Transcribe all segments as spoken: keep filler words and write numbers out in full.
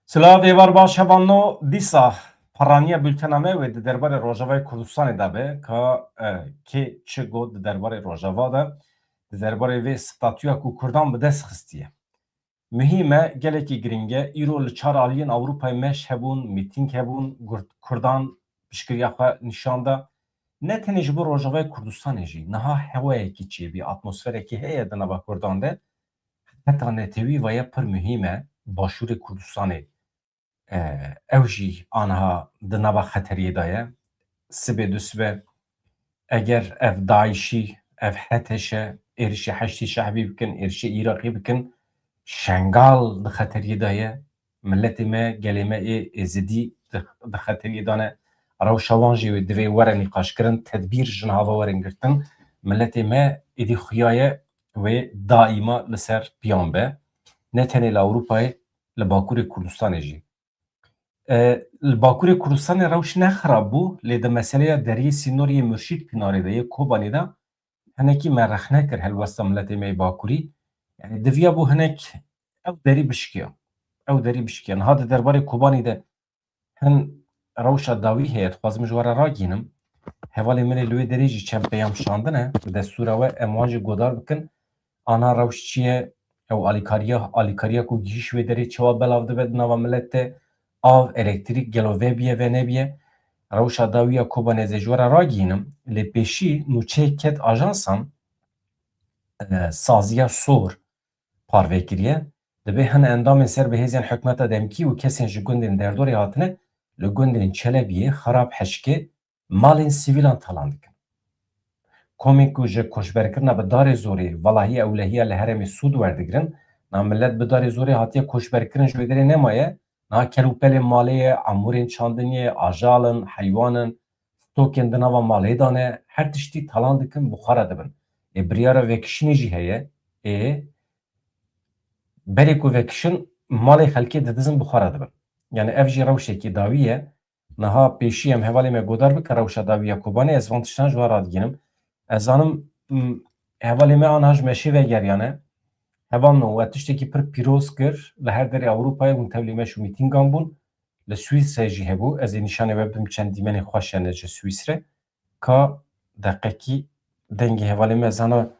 Silav êvar baş hevalno, dîsa piraniya bultena me wê di derbarê Rojavayê Kurdistanê de be, ka, e, kê çi got di derbarê Rojava de, di derbarê vê statûya ku Kurdan bi dest xistiye. Muhîm e, gelekî giring e, îro li çar aliyên Ewropayê meş hebûn, mîtîng hebûn, Kurd-, Kurdan piştgiriya xwe nîşan da. Ne tenê ji bo Rojavayê Kurdistanê jî, niha hewayekî çêbî, atmosferekî heye di nava Kurdan de, heta netewî ve ye pir muhîm e, Başûrê Kurdistanê, e, ew jî aniha di nava xeteriyê de ye. Sibê dusibê eger ev DAIŞî, ev HTŞ êrişê Heşdî Şehbî bikin, êrişê Iraqî bikin, Şengal di xeteriyê de ye. Miletê me, gelê me ê Êzidî di, di xeteriyê de ne. Rewşa wan jî divê were nîqaşkirin, tedbîr ji niha ve werin girtin. Miletê me êdî xuya ye wê daîma li ser piyan be. Ne tenê li Ewropayê, li Bakurê Kurdistanê jî. E, li Bakurê Kurdistanê rewş ne xirab bû, lê di meseleya deriyê sînorê yê Murşîd Pînarê de, yê Kobanê de, hinekî me rexne kir helwesta miletê me yê Bakurî. Yani diviya bû hinek ew derî bişkiya. Ew derî bişkiya. Niha di derbarê Kobanî de hin rewşa dawî heye, dixwazim ji we re ragihînim. Hevalê min ê li wê derê jî çend peyam şandine, bi destûra we em wan jî godar bikin. Ana rewş çi ye? Ew alîkariya, alîkariya ku gihîş wê derê çawa belav dibe di nava milet de? Av, elektrîk gelo vebiye, venebîye? Rewşa dawî ya Kobanê ez ê ji we re ragihînim. Lê pêşî nûçeyek ket ajansan, e, saziya sor parve kiriye. Dibê hin endamên ser bi hêzên hikûmeta demkî û kesên ji gundên derdorê hatine li gundên Çelebiyê, Xirab, Heşkê malên sivîlan talan dikin. Komên ku ji koçberkirina bi darê zorê, valahî ewlehiya li herêmê sûd werdigirin, na milet bi darê zorê hatiye koçberkirin ji wê derê nemaye, niha kel û pelên malê ye, emûrên çandiniyê, ajal in, heywan in, stokên di nava malê de ne, her tiştî talan dikin, bi xwe re dibin. Ê biryara vekişînê jî heye, ê berê ku vekişin malê xelkê didizin, bi xwe re dibin. Yani ev jî rewşekî dawî ye. Niha pêşî em hevalê me godar bikin rewşa dawî ya Kobanê, ez van tiştan ji we radigînim. Ez zanim, m, hevalê me aniha ji meşê vegeriyane. Hevalno, we tiştekî pir pîroz kir, li her derê Ewropayê hûn tevlî meş û mîtîngan bûn. Li Swîsre jî hebû, ez ê nîşanê we bidim çend dîmenê xweş hene ji Swîsre. Ka deqekî dengê hevalê me zana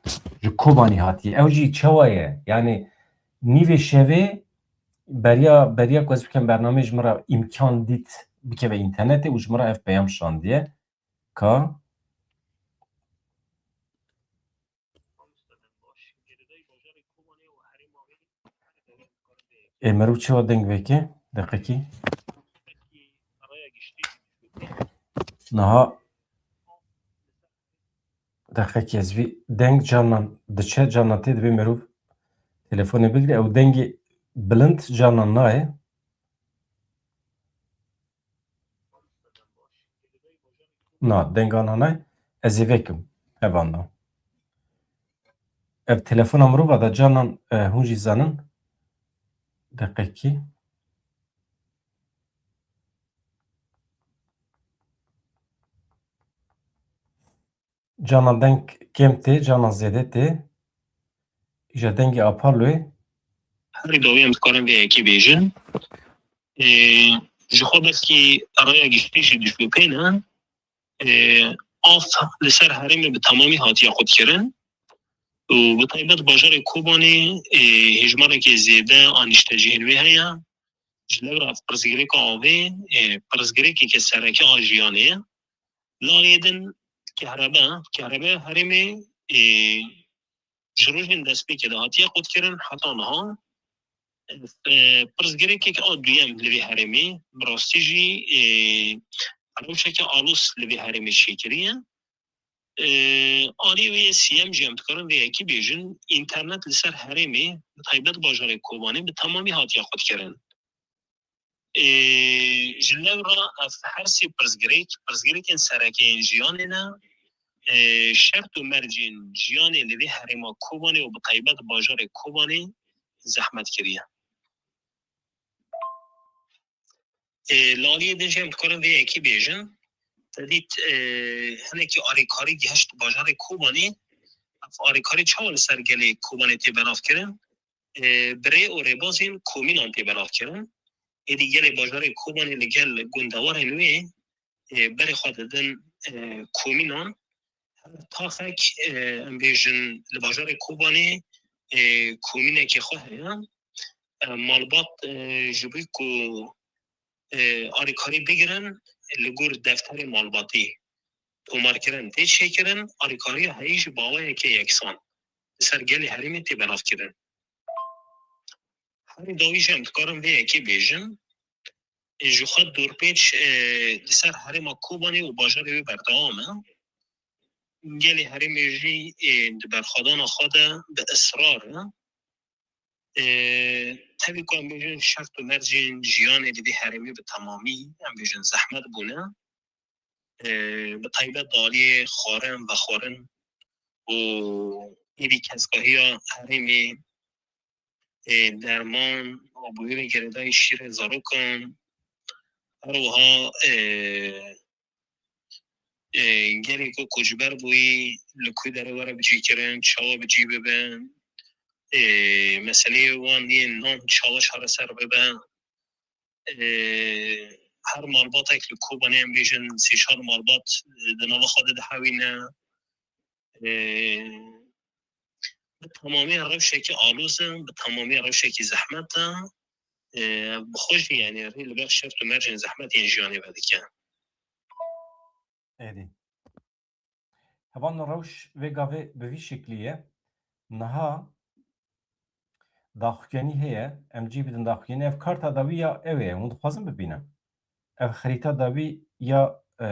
ji Kobanî hatiye. Ew jî çawa ye? Yani nîvê şevê beriya, beriya ku ez bikim bernameyê ji min re îmkan dît bikeve înternetê û ji min re ev peyam şandiye. Ka Ê, meriv çawa deng veke? Deqekî. Niha deqekî ez vî deng canan diçe, canan tê divê meriv telefonê bigire. Ew dengê bilind canan nayê. Na, denga nanay, ez ê vekim. Hevalno. Ev telefona mirova da canan, e, hûn jî zanin. Deqekî. Canan deng kêm tê, canan zêde tê. Îja dengê Apolloyê. Herî dawî em dikarin vê yekê bêjin. Ê, ji xwe belkî raya giştî jî dişopêne. Ê, av li ser herêmê bi temamî hatiye qutkirin û bi taybet bajarê Kobanê, ê, hêjmarekê zêde a nîştecihên wê heye. Ji lewra pirsgirêka avê, ê, pirsgirêkeke sereke a jiyanê ye. Li aliyê din kehrebe, kehrebe herêmê, ê, ji rojên destpêkê de hatiye qutkirin heta niha. E, pirsgirêkek a duyem li vê herêmê, bi rastî jî, e, rewşeke alos li vê herêmê çêkiriye. E, alî wê siyem jî em dikarin vê yekê bêjin, înternet li ser herêmê, bi taybet bajarê Kobanê bi temamî hatiye qutkirin. Ê, ji lewra ev her sê pirsgirêk, pirsgirêkên sereke yên jiyanê ne, ê, şert û mercên jiyanê li vê herêma Kobanê û bi taybet bajarê Kobanê zehmet kiriye. Ê, li aliyê din jî em dikarin vê yekê bêjin. Te dît, ê, hinekî alîkarî gihişt bajarê Kobanê. Ev alîkarî çawa li ser gelê Kobanê tê belavkirin? Ê, bi rê û rêbazên komînan tê belavkirin. Êdî gelê bajarê Kobanê li gel gundewarên wê, e, berê xwe didin, e, komînan. Her taxek, e, em bêjin li bajarê Kobanê, e, komînekê xwe heye. E, malbat, e, ji bo ku, e, alîkarî bigirin, li gor defterê malbatî tomarkirin tê çêkirin, alîkariya heyî jî bi awayeke yeksan li ser gelê herêmê tê belavkirin. Herî dawî jî em dikarin vê yekê bêjin, e, ji xwe dorpêç, e, li ser herêma Kobanê û bajarê wê berdewam e. Gelê herêmê jî, e, di berxwedana xwe de bi israr e. E, tevî ku em bêjin şert û mercên jiyanê li vê herêmê bi temamî, em bêjin zehmet bûne. E, bi taybet di aliyê xwarin, vexwarin û êdî kesgahiya herêmê, e, derman, aboriya girêdayî şîrê zarokan, her wiha, e, e, gelê ku koçber bûyî, li ku derê were bicîkirin, çawa bicî bibin, e, meseleyê wan yên nan çawa çareser bibe. E, her malbatek li Kobanê em bêjin sê çar malbat, e, di nava xwe de dihewîne. E, bi temamî rewşekî aloz e, bi temamî rewşekî zehmet e. E, bi xwe jî, yanî, rê li ber şert û mercên zehmet yên jiyanê vedike. Êdî. Hevalno, rewş vê gavê bi vî şeklî ye. Niha daxuyanî heye, em cî bidin daxuyanî. Ev karta dawî ya ew e, hûn dixwazin bibînin. Ev xerîta dawî ya, e,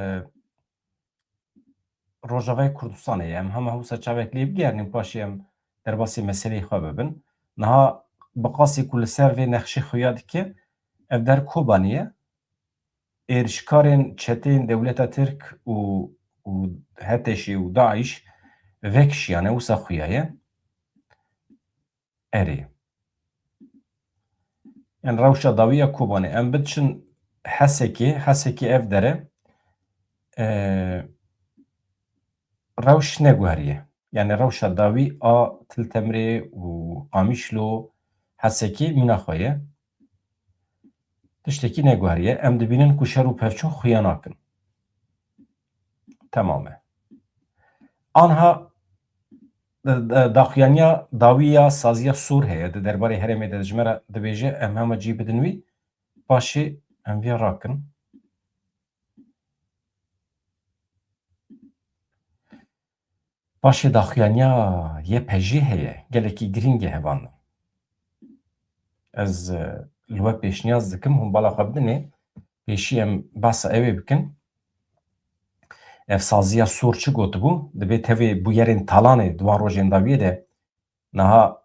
Rojavayê Kurdistanê ye. Em hema wisa çavek lê bigerînin, paşê em derbasî meseleyê xwe bibin. Niha bi qasî ku li ser vê nexşê xuya dike, ev der Kobanê ye. Êrişkarên çeteyên dewleta Tirk û, û HTŞ û DAIŞ vekişiyane, wisa xuya ye. Erê. Yanî rewşa dawî ya Kobanê. Em biçin Hesekê, Hesekê ev dere, e, rewş neguheriye. Yanî rewşa dawî a Til Temirê û Qamişlo, Hesekê mîna xwe ye. Tiştekî neguheriye. Em dibînin ku şer û pevçûn xuya nakin. Temam e. Anha, e, e, daxuyaniya dawî ya saziya sor heye. Di derbarê herêmê de ji me re dibêje, em hema cî bidin wî. Paşê em vê rakin. Paşê daxuyaniya Y P J heye, gelekî girîng e hevalno. Ez, e, li we pêşniyaz dikim, hûn bala xwe bidinê, pêşî em behsa ew ê bikin. Ev saziya sor çi gotibû? Dibê tevê bûyerên talanê di wan rojên dawiyê de niha,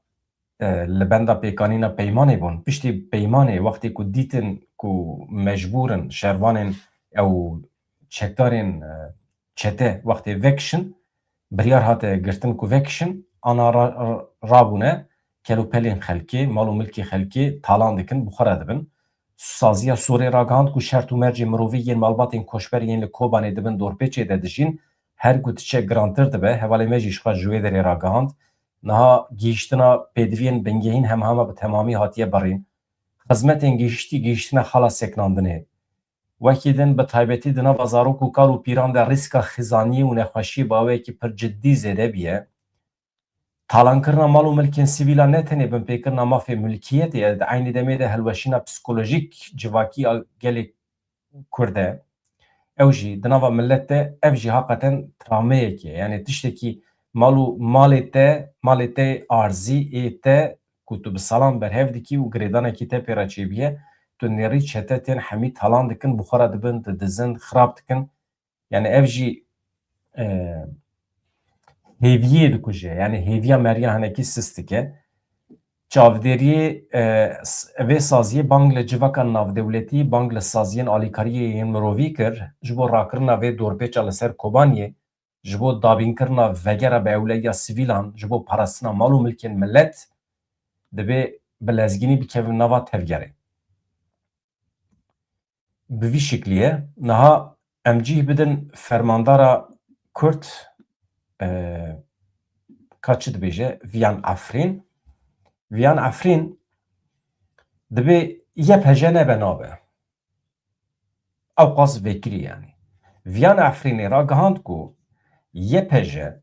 e, li benda pêkanîna peymanê bûn. Piştî peymanê, wextê ku dîtin ku mecbûr in şervanên ew çekdarên, e, çete wextê vekişin, biryar hate girtin ku vekişin, ana ra-, ra-, rabûne kel û pelên xelkê, mal û milkê xelkê talan dikin, bi xwe re dibin. Saziya Sorê ragihand ku şert û mercê mirovî yên malbatên koçber yên li Kobanê dibin dorpêçê de dijîn, her ku diçe girantir dibe, hevalê me jî ji xwe ji wê derê ragihand. Niha gihîştina pêdiviyên bingehîn hemhema bi temamî hatiye birîn. Xizmetên gihîştî gihîştine xala sekinandinê. Wekî din, bi taybetî di nava zarok û kal û pîran de rîska xizaniyê û nexweşiyê bi awayekî pir cidî zêde bûye. Talankirina mal û milkên sivîlan ne tenê binpêkirina mafê milkiyetê ye, di eynî demê de hilweşîna psîkolojîk civakî a gelê Kurd e. Ew jî di nava milet de, ev jî haqeten travmeyekê ye. Yanî tiştekî mal û malê te, malê te arzî ê te ku tu bi salan berhev dikî û girêdanekî te pê re çêbûye, tu nêrî çete tên hemî talan dikin, bi xwe re dibin, didizin, xirab dikin. Yanî ev jî, e, hêviyê dikuje. Yanî hêviya meriya hinekî sist dike. Çavdêriyê, e, s-, vê saziyê bang li civaka navdewletî, bang li saziyên alîkariyê yên mirovî kir, ji bo rakirina vê dorpêça li ser Kobaniyê, ji bo dabînkirina vegera bi ewlehiya sivîlan, ji bo parastina mal û milkên milet, dibê bi lezgînî bikevin nava tevgerê. Bi vî şiklî ye. Niha em cih bidin fermandara Kurd, e, ka çi dibêje, Viyan Efrîn. Viyan Efrîn dibê Y P J nebe nabe. Ew qas vekirî yanî. Viyan Efrînê ragihand ku Y P J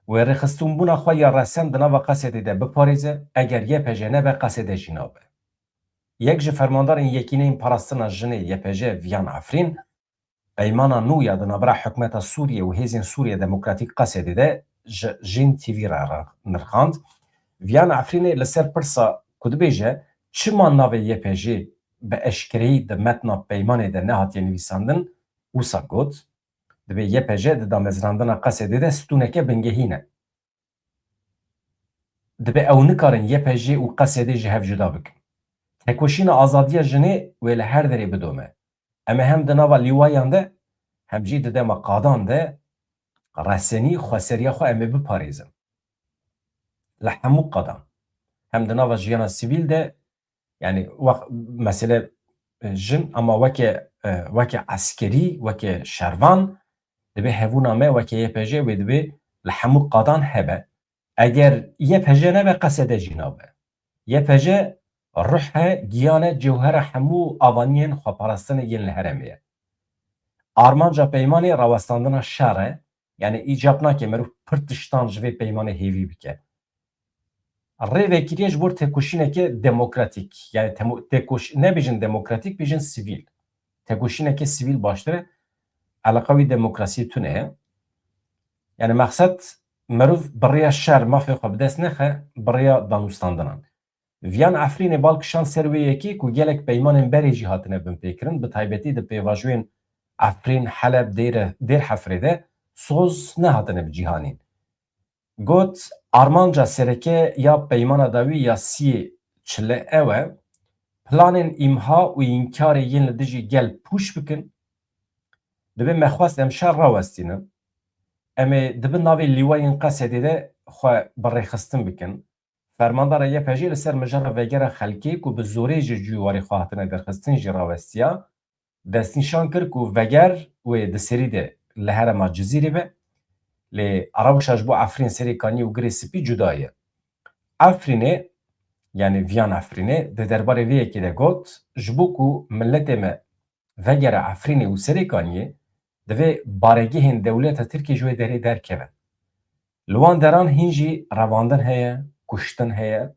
wê rêxistinbûna xwe ya resen di nava Qesedê de biparêze, eger Y P J nebe Qesede jî nabe. Yek ji fermandarên Yekîneyên Parastina Jinê Y P J Viyan Efrîn peymana nû ya di navbera hikûmeta Sûriyê û Hêzên Sûriya Demokratîk Qesedê de ji Jin T V re ra-, nirxand. Viyan Efrînê li ser pirsa ku dibêje çima navê Y P J bi eşkereyî di metna peymanê de nehatiye nivîsandin, wisa got, dibê Y P J di damezrandina Qesedê de stûneke bingehîn e. Dibê ew nikarin Y P J û Qesedê ji hev cuda bikin. Tekoşîna azadiya jinê wê li her derê bidome. Em ê hem di nava lîwayan de, hem jî di dema qadan de resenî xweseriya xwe em ê biparêzin. Li hemû qadan. Hem di nava jiyana sivîl de, yanî wext mesele, e, jin, ama weke, e, weke eskerî, weke şervan, dibê hevûna me weke Y P J wê dibê li hemû qadan hebe. Eger Y P J nebe, Qesede jî nabe. Y P J ruh e, giyan e, cewhera hemû avaniyên xweparastinê yên li herêmê ye. Armanca peymanê rawestandina şer e, yanî îcab nake meriv pir tiştan ji vê peymanê hêvî bike. Rê vekiriye ji bo tekoşîneke demokratîk, yanî temo-, tekoş-, nebêjin demokratîk, bêjin sivîl. Tekoşîneke sivîl baştir e. Eleqa wî demokrasiyê tune ye. Yanî mexsed meriv bi rêya şer mafê xwe bi dest nexe, bi rêya danûstandinan. Viyan Efrînê bal kişand ser wê yekê ku gelek peymanên berê jî hatine binpêkirin, bi taybetî di pêvajoyên Efrîn, Heleb, Dêre-, Dêr Hefrê de soz nehatine bicîhanîn. Got, armanca sereke ya peymana dawî ya siyê çile ew e, planên îmha û înkarê yên li dijî gel pûç bikin. Dibê me xwest em şer rawestînin. Em ê dibi navê lîwayên Qesedê de xwe bi rêxistin bikin. Fermandara Y P J li ser mijara vegera xelkê ku bi zorê ji cû warê xwe hatine derxistin jî rawestiya. Destnîşan kir ku veger wê di serî de li herêma Cizîrê be. Lê rewşa ji bo Efrîn, Serêkaniyê û Girê Spî cuda ye. Efrînê, yanî Viyan Efrînê di derbarê vê yekê de got, ji bo ku miletê me vegere Efrînê û Serêkaniyê, divê baregehên dewleta Tirkiyê ji wê derê derkevin. Li wan deran hîn jî revandin heye, kuştin heye.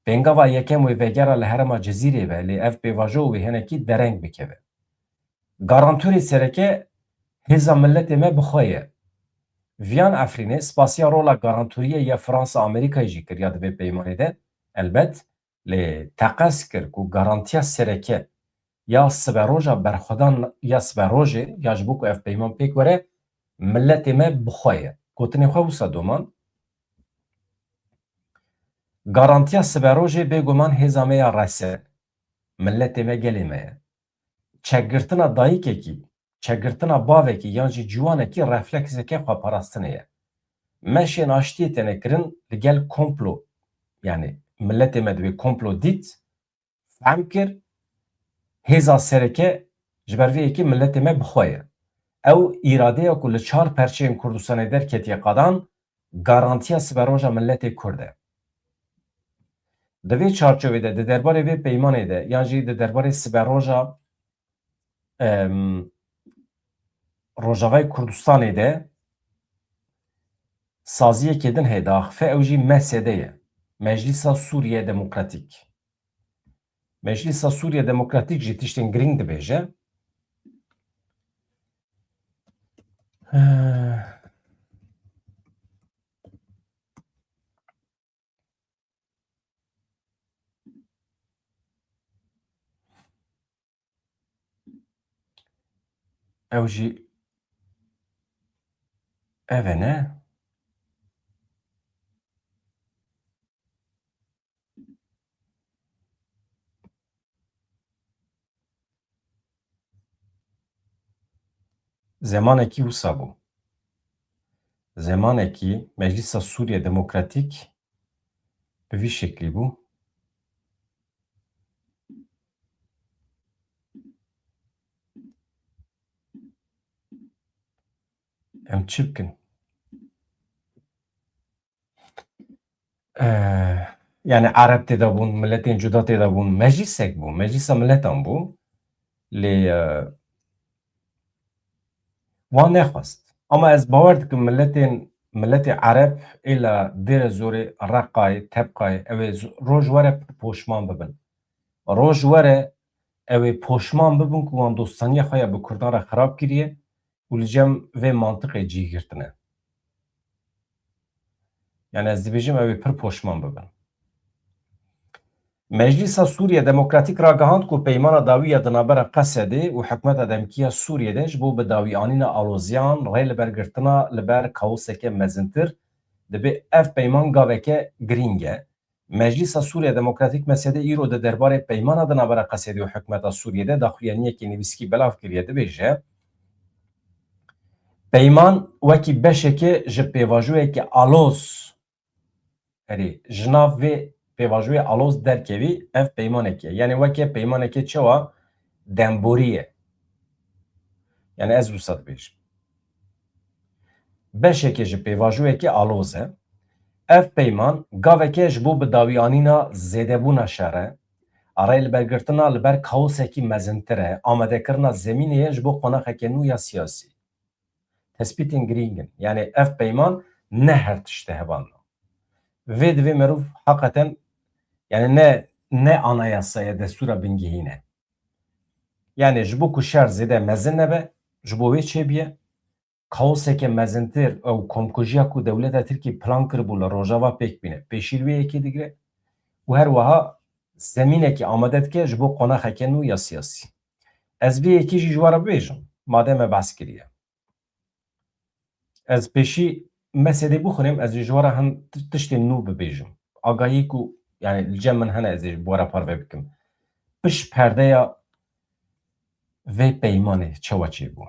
Pêngava yekem wê vegera li herêma Cizîrê be, lê ev pêvajo wê hinekî dereng bikeve. Garantorê sereke hêza miletê me bi xwe ye. Viyan Efrînê spasiya rola garantoriyê ya Fransa Amerîkayê jî kiriya di vê peymanê de, elbet, lê teqez kir ku garantiya sereke ya siberoja berxwedan ya siberojê ya ji bo ku ev peyman pêk were, miletê me bi xwe ye. Gotinê xwe wisa doman. Garantiya siberojê bêguman hêza me ya rese, miletê me, gelê me ye. Çekgirtina dayikekî, çekgirtina bavekî yan jî ciwanekî reflekseke xweparastinê ye. Meşên aştiyê têne kirin li gel komplo, yanî miletê me divê komplo dît, fehm kir, hêza sereke ji ber vê yekê miletê me bi xwe ye. Ew îradeya ku li çar perçeyên Kurdistanê derketiye qadan, garantiya siberoja miletê Kurd e. Di vê çarçovê de, di derbarê vê peymanê de, yan jî di derbarê siberoja, em, Rojavayê Kurdistanê de saziyekê din heye diaxife, ew jî M S D ye, Meclîsa Sûriye Demokratîk. Meclîsa Sûriye Demokratîk jî tiştên girîng dibêje. Ew jî ev e, ne? Zemanekî wisa bû. Zemanekî Meclîsa Sûriye Demokratîk bi vî şeklî bû. Em çi bikin? Eh, Yani Ereb têde bûn, miletên cuda têde bûn. Meclîsek bû, meclîsa miletan bû. Lê, e, wan nexwest. Ama ez bawer dikim miletên, miletê Ereb êla Dêre Zorê, Reqayê, Tebqayê, ew ê z-, roj were poşman bibin. Roj were ew ê poşman bibin ku wan dostaniya xwe ya bi Kurdan re xirab kiriye û li cem vê mantiqê cî girtine. Yani ez dibêjim ew ê pir poşman bibin. Meclîsa Sûriye Demokratîk ragihand ku peymana dawî ya di navbera Qesedê û hikûmeta demkî ya Sûriyê de ji bo bi dawî anîna aloziyan, rê li ber girtina li ber kaoseke mezintir, dibê ev peyman gaveke girîng e. Meclîsa Sûriye Demokratîk, M S D, îro di derbarê peymana di navbera Qesedê û hikûmeta Sûriyê de daxuyaniyekê nivîskî belav kiriye, dibêje, peyman wekî beşekê ji pêvajoyeke aloz, erê, ji nav vê pêvajoyê aloz derkevî, ev peymanekê. Yani weke peymanekê çawa demborî ye. Yani ez wisa dibêjim. Beşekê ji pêvajoyekê aloz e. Ev peyman gaveke ji bo bi dawî anîna zêdebûna şer e, rê li ber girtina li ber kaosekî mezintir e, amadekirina zemînê ye ji bo qonaxeke nû ya siyasî. Tespîtên girîng in. Yani ev peyman ne her tişt e, hevalno. Vê divê merûv heqeten, yani ne, ne anayasa ye, destûra bingehîn e. Yani ji bo ku şer zêde mezin nebe, ji bo wê çêbiye, kaoseke mezintir ew komkujiya ku dewleta Tirkî plan kiribû li Rojava pêk bîne, pêşî li wê yekê digire û her wiha zemînekê amade dike ji bo qonaxeke nû ya siyasî. Ez vê yekê jî ji we re bibêjim, madem me behs kiriye. Ez pêşî M S D'ê bixwînim, ez ê ji we re hin ti-, tiştên nû bibêjim. Agahî ku, yani, li cem min hene, ez ê ji we re parve bikim. Pişt perdeya vê peymanê çawa çêbû?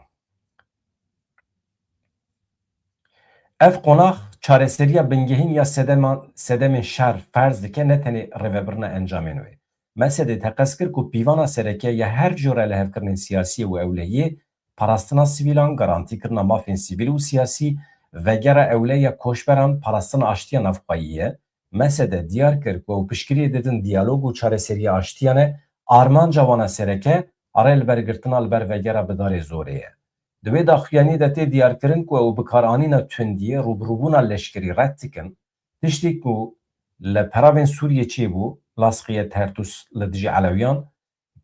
Ev qonax çareseriya bingehîn ya sedema-, sedemên şer ferz dike, ne tenê rêvebirina encamên wê. M S D teqez kir ku pîvana sereke ya her cure lihevkirinên siyasî û ewlehiyê, parastina sivîlan, garantîkirina mafên sivîl û siyasî, vegera ewlehiya koçberan, parastina aştiya navxweyî ye. M S D diyar kir ku ew piştgiriyê didin diyalog û çareseriya aştiyan e, armanca wan a sereke, arê li ber girtina li ber vegera bi darê zorê ye. Di wê daxuyaniyê de tê diyarkirin ku ew bikaranîna tundiyê, rûbirûbûna leşkerî red dikin, tiştê ku li peravên Sûriyê çêbû, Laskiye Tertus li dijî Elewiyan,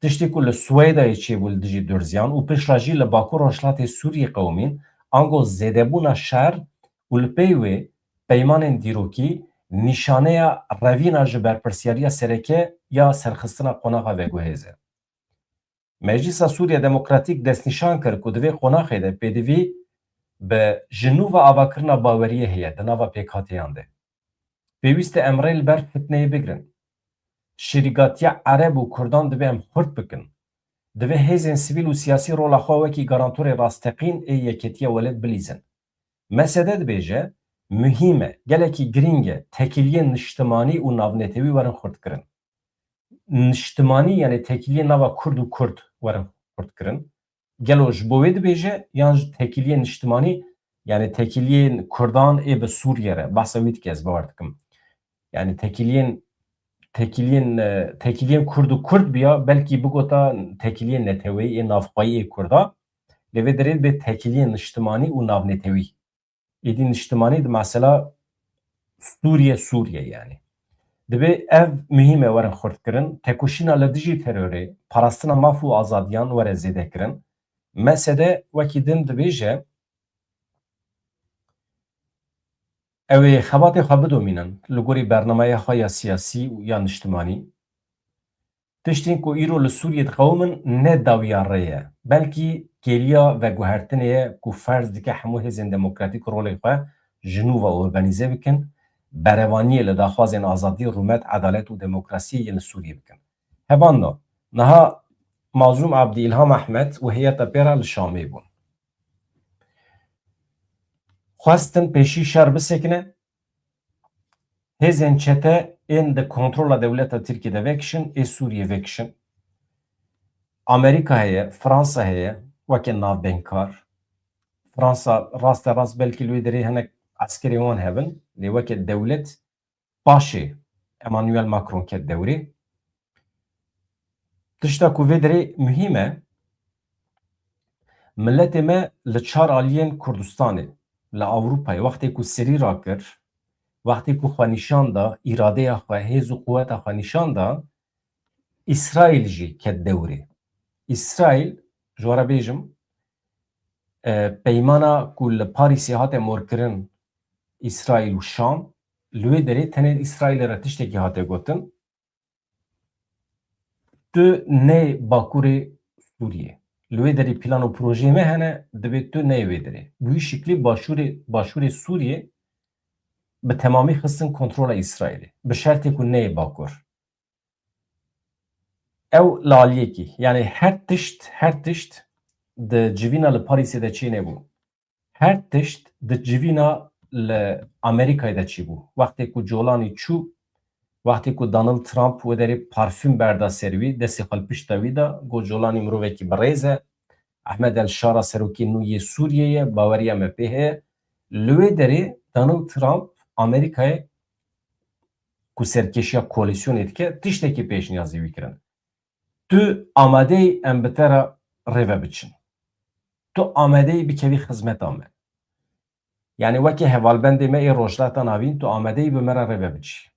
tiştê ku li Swêdayê çêbû li dijî Durziyan û piştre jî li Bakur Rojhilatê Sûriyê qewimîn, ango zêdebûna şer û li pey wê peymanên dîrokî nîşaneya revîna ji berpirsiyariya sereke ya serxistina qonaxa veguhêz e. Meclîsa Sûriye Demokratîk destnîşan kir ku di vê qonaxê de pêdivî bi ji nû ve avakirina baweriyê heye di nava pêkhateyan de. Pêwîst e em rê li ber fitneyê bigirin. Şirîgatiya Ereb û Kurdan divê em xurt bikin. Divê hêzên sivîl û siyasî rola xwe wekî garantorê rasteqîn ê yekêtiya welêt bilîzin. M S D dibêje, muhîm e, gelekî girîng e, tekîliyên niştimanî û navnetewî werin xurtkirin. Niştimanî, yani tekîliyên nava Kurd û Kurd werin xurtkirin. Gelo ji bo wê dibêje yan ji tekîliyên niştimanî, yani tekîliyên Kurdan ê bi Sûriye re, behsa wî dike, ez bawer dikim. Yani tekîliyên, tekîliyên, e, tekîliyên Kurd û Kurd biya, belkî bigota tekîliyên neteweyî ê navxweyî ê Kurda, lê vê derê bê tekîliyên niştimanî û navnetewî. Êdî niştimanî di mesela Sûriye, Sûriye yani. Dibê ev muhîm e werin xurtkirin, tekoşîna li dijî terorê, parastina maf û azadiyan were zêdekirin. M S D wekî din dibêje, ew ê xebatê xwe bidomînin li gorî bernameya xwe ya siyasî û ya niştimanî. Tiştên ku îro li Sûriyê diqewimin ne dawiya rê ye, belkî kêliya veguhertinê ye ku ferz dike hemû hêzên demokratîk rolê xwe ji nû ve organîze bikin, berevaniyê li daxwazên azadî, rûmet, edalet û demokrasiyê yên li Sûriyê bikin. Hevando, niha Mazlûm Abdî, Îlham Ehmed û heyeta pê re li Şamê bûn. Xwestin pêşî şer bisekine, hêzên çete ên di kontrola dewleta Tirkiyê de vekişin, ê Sûriyê vekişin. Amerîka heye, Fransa heye, weke navbeynkar. Fransa raste rast belkî li wê derê hinek eskerên wan hebin, lê weke dewlet paşê Emmanuel Macron ket dewrê. Tişta ku vê derê muhîm e, miletê me li çar aliyên Kurdistanê, li Ewropayê, wextê ku serî rakir, wextê ku xwe nîşan da, îradeya xwe, hêz û quweta xwe nîşan da, Îsraîl jî ket dewrê. Îsraîl, ji we re bêjim, e, peymana ku li Parîsê hate morkirin Îsraîl û Şam, li wê derê tenê Îsraîlê re tiştekî hate gotin. Tu neyê Bakurê Sûriyê. Li wê derê plan û projeyê me hene, divê tu neyê wê derê. Bi wî şiklî başûrê, başûrê Sûriyê bi temamî xistin kontrola Îsraîlê. Bi şertê ku neyê Bakur. Ew li aliyekî, yanî her tişt, her tişt di civîna li Parîsê de çênebû. Her tişt di civîna li Amerîkayê de çêbû. Wextê ku Colanî çû, wextê ku Donald Trump wê derê parfüm berda ser wî, destê xwe li pişta wî da, got, Colanî mirovekî birêz e, Ehmed El Şara serokê nû yê Sûriyê ye, baweriya me pê heye. Li wê derê Donald Trump Amerîkayê ku serkêşiya koalîsyonê dike, tiştekî pêşniyazî wî kirin. Tu amade yî em bi te re rêve biçin? Tu amade yî bikevî xizmeta me? Yanî wekî hevalbendê me ê Rojhilata Navîn, tu amade yî bi me re rêve biçî?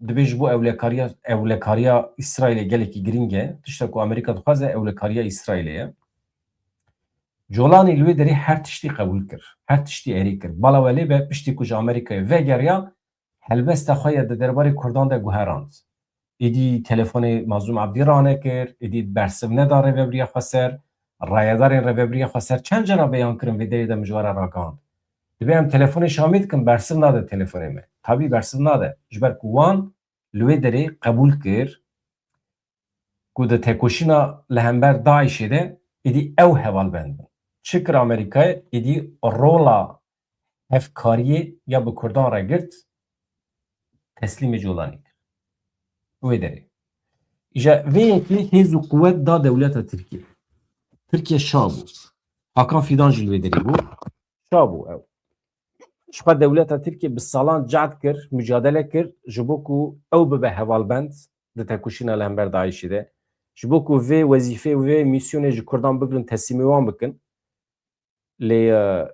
Dibê ji bo ewlekariya, ewlekariya Îsraîlê gelekî girîng e. Tişta ku Amerîka dixwaze ewlekariya Îsraîlê ye. Colanî li wê derê her tiştî qebûl kir. Her tiştî erê kir. Bala we lê be, piştî ku ji Amerîkayê vegeriya, helbesta xwe ya di derbarê Kurdan de guherand. Êdî telefonê Mazlûm Ebdî ranekir, êdî bersiv neda Rêvebiriya Xweser, rayedarên Rêvebiriya Xweser çend cara beyan kirin, vê derê de min ji we re ragihand. Dibê em telefonê Şamî dikin, bersiv nade telefonê me. Tabî bersiv nade. Ji ber ku wan li wê derê qebûl kir ku di tekoşîna li hember DAIŞê de êdî ew hevalbend bin. Çi kir Amerîkayê? Êdî rola hevkariyê ya bi Kurdan re girt, teslîmê Colanî kir. Wê derê. Îja vê yekê hêz û quwet da dewleta Tirkiyê. Tirkiye şa bû. Hakan Fidan jî li wê derê bû. Şa bû ew. Ji xwe dewleta Tirkiyê bi salan cehd kir, mucadele kir, ji bo ku ew bibe hevalbend di tekoşîna li hember DAIŞê de. Ji bo ku vê wezîfê û vê mîsyonê ji Kurdan bigirin, teslîmê wan bikin. Lê, e,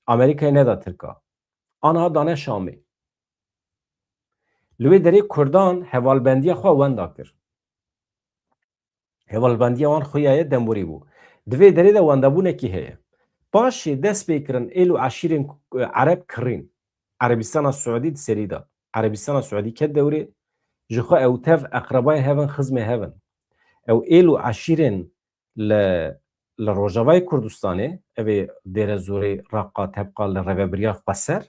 Amerîkayê neda Tirka. Aniha dane Şamê. Li wê derê Kurdan hevalbendiya xwe wenda kir. Hevalbendiya wan xuya ye demborî bû. Di vê derê de wendabûnekî heye. Paşê dest pê kirin êl û eşîrên, e, Ereb kirîn. Erebistana Siûdî di serî de. Erebistana Siûdî ket dewrê. Ji xwe ew tev eqrebayê hev in, xizmê hev in. Ew êl û eşîrên li, li Rojavayê Kurdistanê, ev ê Dêrezorê, Reqa, Tebqa, li rêvebiriya Xweser,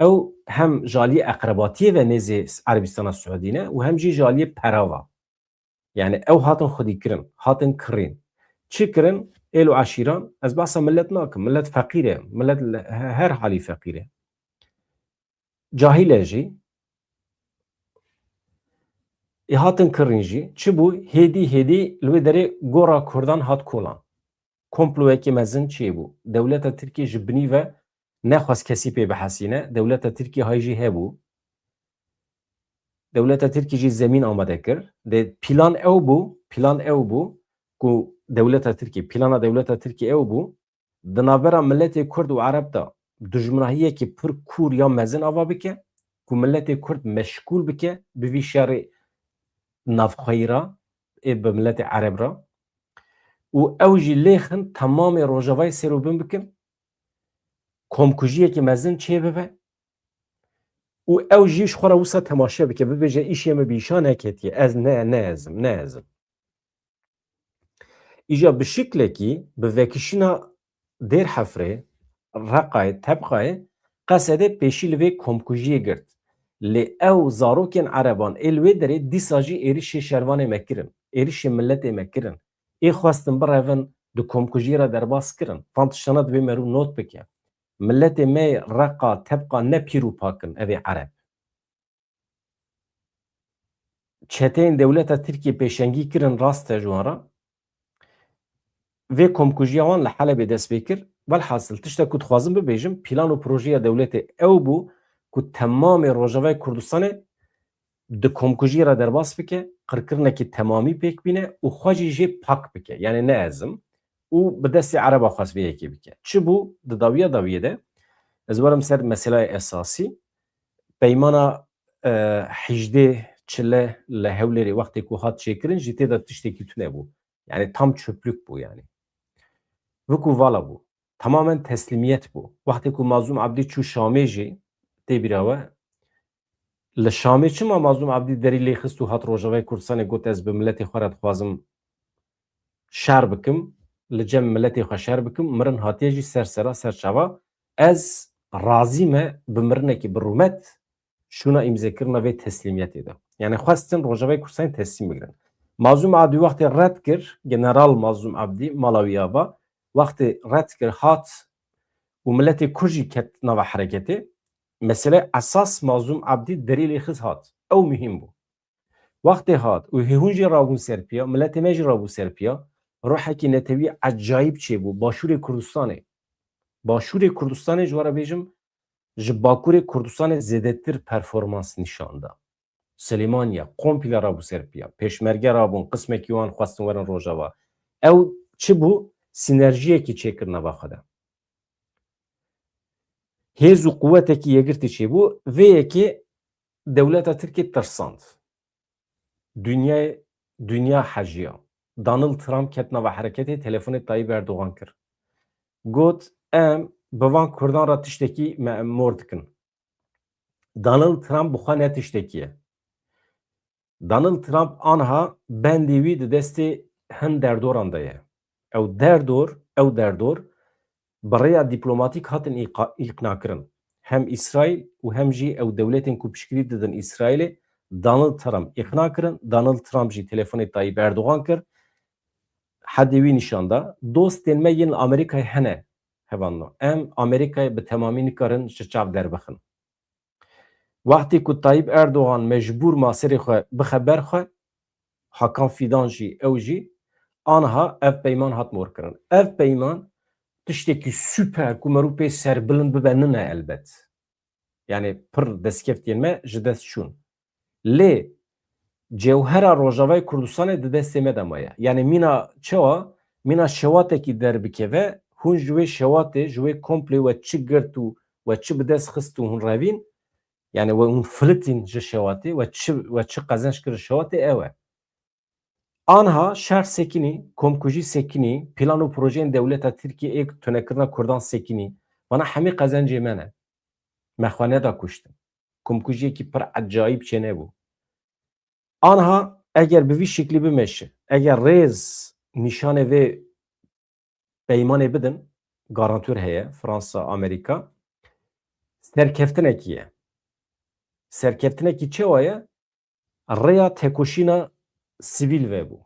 ew hem ji aliyê eqrebatiyê ve nêzê Erebistana Siûdî ne û hem jî ji aliyê pera ve. Yani ew hatin xwedîkirin, hatin kirîn. Çi kirin? Êl û eşîran, ez behsa millet nakim, millet feqîr e, millet li he-, her halî feqîr e. Cahil e jî. Ê hatin kirîn jî. Çi bû? Hêdî hêdî li wê derê gora Kurdan hat kolan. Komployekî mezin çêbû. Dewleta Tirkiyê ji binî ve nexwest kesî pê bihesîne. Dewleta Tirkiyê hay jî hebû. Dewleta Tirkiyê jî zemîn amade kir. Dê plan ew bû, plan ew bû ku dewleta Tirkiyê, plana dewleta Tirkiyê ew bû, di navbera miletê Kurd û Ereb de dijminahiyekî pir kûr ya mezin ava bike, ku miletê Kurd meşgûl bike bi vî şerê navxweyî re, ê bi miletê Ereb re. Û ew jî lêxin temamê Rojavayê sêr û bin bikin, komkujiyekî mezin çê bibe û ew jî ji xwe re wisa temaşe bike, bibêje, îşê min bi îşa neketiye, ez ne, ne ez im, ne ez im. Îja bi şiklekî, bi vekişîna Dêrhefrê, Reqayê, Tebqayê, Qesedê pêşî li vê komkujiyê girt. Lê ew zarokên Ereban ê li wê derê dîsa jî êrişê şervanê me kirin, êrişê miletê me kirin. Ê xwestin birevin, di komkujiyê re derbas kirin. Van tiştana divê merû not bike. Miletê me yê Reqa, Tebqa ne pîr û pak in, ev ê Ereb. Çeteyên dewleta Tirkiyê pêşengî kirin, rast e ji wan re. Vê komkujiya wan li Helebê dest pê kir. Welhasil, tişta ku dixwazim bibêjim, plan û projeya dewletê ew bû ku temamê Rojavayê Kurdistanê di komkujiyê re derbas bike, qirkirinekî temamî pêk bîne û xwe jî jê pak bike. Yani ne ezim. Û bi destê Ereba xwest vê yekê bike. Çi bû? Di dawiya dawiyê de ez werim ser meselaya esasî. Peymana, e, hejdê çile li Hewlêrê wextê ku hat çêkirin jî tê de tiştekî tune bû. Yani tam çöplük bû yani. Wekî vala bû. Tamamen teslîmiyet bû. Wextê ku Mazlûm Ebdî çû Şamê jî tê bîra we. Li Şamê çima Mazlûm Ebdî derî lê xist û hat Rojavayê Kurdistanê got, ez bi miletê xwe re dixwazim şer bikim, li cem miletê xwe şer bikim, mirin hatiye jî ser sera ser çava. Ez razî me bi mirinekî bi rûmet şûna îmzekirina vê teslîmiyetê de. Yani xwestin Rojavayê Kurdistanê teslîm bigirin. Mazlûm Ebdî wextê red kir, General Mazlûm Ebdî mala wî ava, wextê red kir hat û miletê Kurd jî ket nava hereketê, mesele esas Mazlûm Ebdî derî lê xist hat. Ew muhîm bû. Wextê hat û hê hûn jî rabûn ser piya, miletê me jî rabû ser piya, ruhekî netewî ecayîb çêbû. Başûrê Kurdistanê, Başûrê Kurdistanê ji we re bêjim, ji Bakurê Kurdistanê zêdetir performans nîşan da. Silêmaniye komple rabû ser piya. Pêşmerge rabûn, qismekî wan xwestin werin Rojava. Ew çi bû? Sînerjiyekî çêkir nava xwe de. Hêz û quwetekî yekgirtî çêbû. Vê yekê dewleta Tirkiyê tirsand. Dinyayê, dinya hejiya. Donald Trump ket nava hereketê, telefonê Tayyip Erdogan kir. Got, em bi van Kurdan re tiştekî me mor dikin. Donald Trump bi xwe ne tiştekî ye. Donald Trump anha bendê wî di destê hin derdoran de ye. Ew derdor, ew derdor bi rêya dîplomatîk hatin îqa-, îqna kirin. Hem Îsraîl û hem jî ew dewletên ku piştgirî didin Îsraîlê, Donald Trump îqna kirin. Donald Trump jî telefonê Tayyip Erdogan kir. Hedê wî nîşan da. Dostên me yên li Amerîkayê hene, hevalno. Em Amerîkayê bi temamî nikarin ji çav derbixin. Wextê ku Tayyip Erdogan mecbûr ma serê xwe bixe ber xwe, Hakan Fidan jî, ew jî, anha ev peyman hat morkirin. Ev peyman tiştekî super ku merû pê serbilind bibe nine elbet. Yani pir destkeftiyên me ji dest çûn. Lê cewhera Rojavayê Kurdistanê di destê me de maye. Yani mîna çawa? Mîna şewatekî derbikeve, hûn ji wê şewatê, ji wê komplê we çi girt û we çi bi dest xist û hûn revîn, yani we hûn filitîn ji şewatê, we çi, we çi qezenc kir ji şewatê, ew e. Anha şer sekinî, komkujî sekinî, plan û projeyên dewleta Tirkiyê ê tunekirina Kurdan sekinî, vana hemî qezencê me ne. Me xwe neda kuştin. Komkujiyekî pir ecayîb çênebû. Anha eger bi vî şiklî bimeşe, eger rêz nîşanê vê peymanê bidin, garantûr heye, Fransa, Amerîka, serkeftinekî ye. Serkeftinekî çawa ye? Rêya tekoşîna sivîl vebû.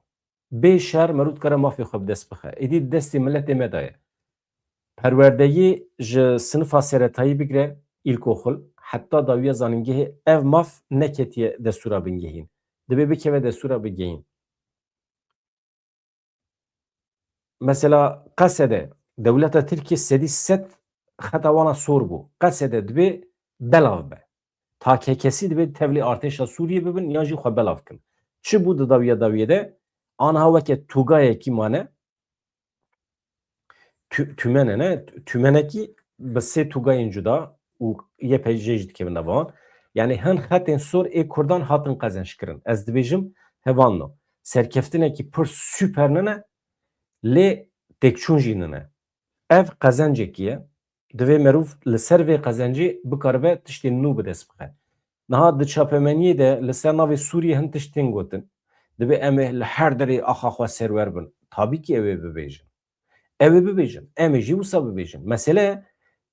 Bê şer merû dikare mafê xwe bi dest bixe. Êdî di destê miletê me de ye. Perwerdeyî ji sinifa seretayî bigire, îlkoxul, heta dawiya zanîngehê ev maf neketiye destûra bingehîn. Dibê bikeve destûra bingehîn. Mesela Qesede, dewleta Tirkiyê sedî sed xeta wana sor bû. Qesede dibê belav be. Takekesî dibê tevlî artêşa Sûriyê bibin yan jî xwe belav kin. Çi bû di dawiya dawiyê de? Anha weke tugayekî mane. Tü-, tümene ne? Tümenekî bi sê tugayên cuda û Y P G jî dikevin nava wan. Yani hin xetên sor ê Kurdan hatin qezenc kirin. Ez dibêjim hevalno. Serkeftinekî pir super nine, lê têkçûn jî nine. Ev qezencekî ye. Divê merûv li ser vê qezencê bikaribe tiştên nû bi dest bixe. Niha di çapemeniyê de li ser navê Sûriyê hin tişt tên gotin. Dibê em ê li her derê axa xwe serwer bin. Tabî kî ew ê bibêjin. Ew ê bibêjin. Em ê jî wisa bibêjin. Mesele